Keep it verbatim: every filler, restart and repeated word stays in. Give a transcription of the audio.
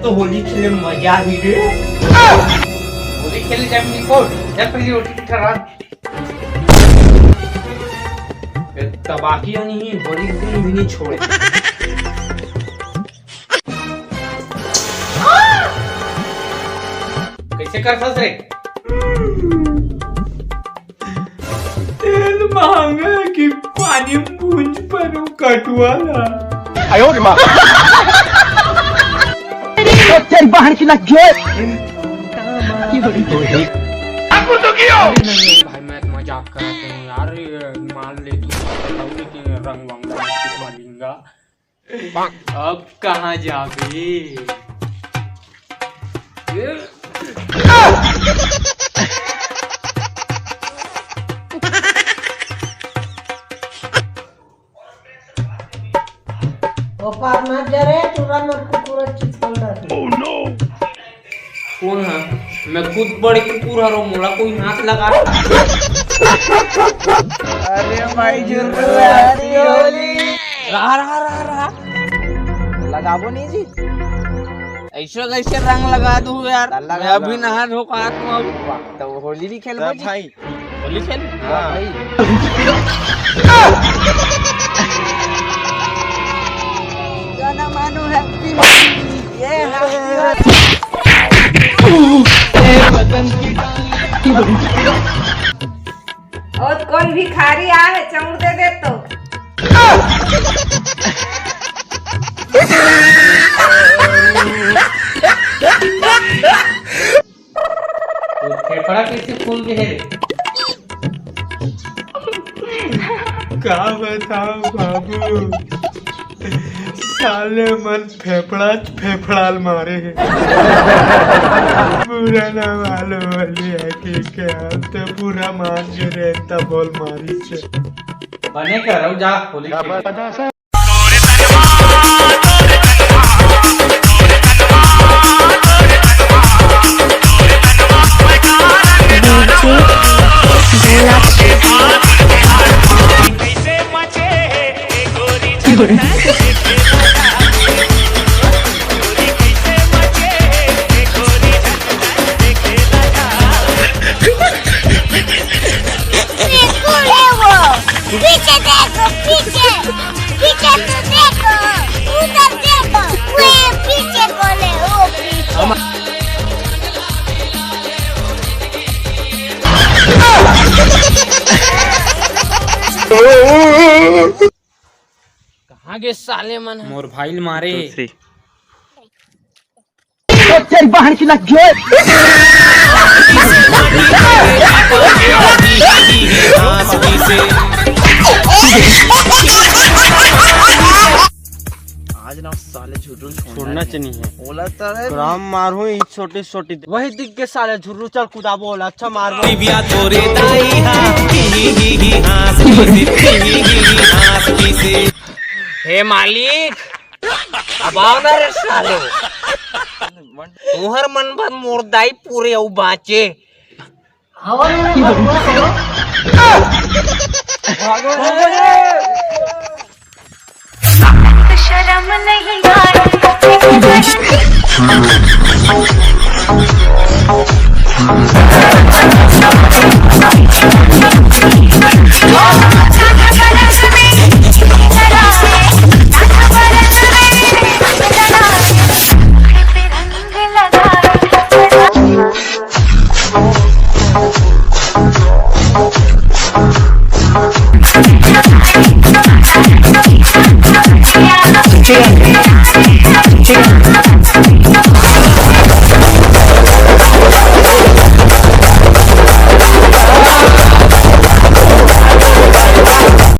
तो होली खेले मजा ही रे। होली खेले जाए रिपोर्ट, जब पहली रोटी ठहरा। तबाकी नहीं, होली दिन भी नहीं छोड़े। कैसे कर फंस रे? तेल महंगा है कि पानी में भूंज पर कटुआ ला। आयो रे माँ। तेरी बहन की लग गई। भाई, मैं तो मजाक कर रहा हूँ यार, ये मान ले तू, लेकिन रंग वंग मालिंगा। अब कहाँ जाबे? ओ पार मत जा रे, टूरा मत कुकुर चिपकल रहे। कौन है? मैं खुद बड़े कुकुर हरो, मोला कोई हाथ लगा। अरे भाई, झुर्रू, हैप्पी होली। रहा, रहा, रहा, रहा। लगाबो नहीं जी। ऐसे कैसे रंग लगा दूँ यार? मैं अभी नहा धो के आत हूँ अब। तो होली भी खेलबो जी। भाई, होली खेल? हाँ। भाई। गाना मानो, हैप्पी होली। ये हैप्पी होली। और कोई भिखारी आ है, चौंड़ दे दे तो। फेफड़ा कैसे फूल गए रे? का बताओ बाबू, साले मन फेफड़ा फेफड़ाल मारे हैं। पूरा ना मालूम वाली है कि क्या, तो पूरा मान के रहता बोल मारी से। बने करो जा होली खेले। देखो रे वो, पीछे देखो, पीछे, पीछे तो देखो, उधर देखो, वो पीछे बोले, वो पीछे। कहाँ गे साले मन ह? मोर भाई ल मारे। तेरी बहन की लग गई। आज ना साले झुर्रू छोड़ना नहीं है। ओला तो है। राम मारू ई छोटी छोटी। वही दिख के साले झुर्रू चल कुदाबो ओला अच्छा मारबो। टिबिया तोरे दाई हा, ही ही ही ही हाँस की से, ही ही ही ही हाँस की से। हे मालिक, अब आओ ना रे सालो। तुहर मन बर मोर दाई पूरे अउ बाँचे। शर्म नहीं आई।